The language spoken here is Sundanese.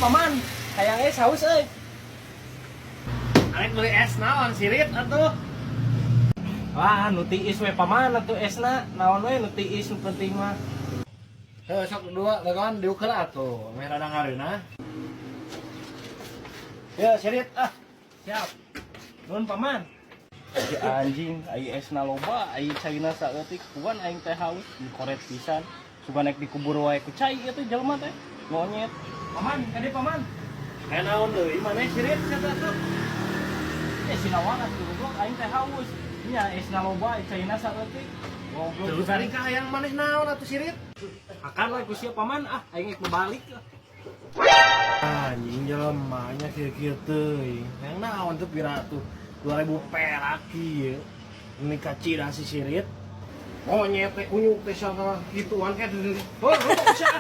Paman, hayang es, haus euy. Arek beli es naon, Sirit, atuh? Wah, nu tiis we, Paman, atuh esna. Naon we nu tiis, nu penting mah. Heuh, sok dua dagoan diuk heula atuh, meh rada ngareunah. Ya, Sirit ah. Siap. Nuhun, Paman. Si anjing, ai esna loba, ai caina saeutik, kuan aing teh haus, dikoret pisan. Sugan naik dikubur wae ku cai ieu teh jelema teh. Monyet. Paman, kade, Paman. Aya naon deui maneh, Sirit, sia atuh? Eh, sinawan atuh, goblok, aing teh haus. Nya esna loba, ai caina saeutik. Goblok. Terus ari kahayang maneh naon atuh, Sirit? Akan lah ku sia, Paman, ah, aing ek balik. Anjing, jelema nya kieu-kieu teuing. Hayang naon tuh pira tuh? 2000 perak ieu. Ini kacida si Sirit. Monyet teh kunyuk teh sama gituan kayak. Oh, sia.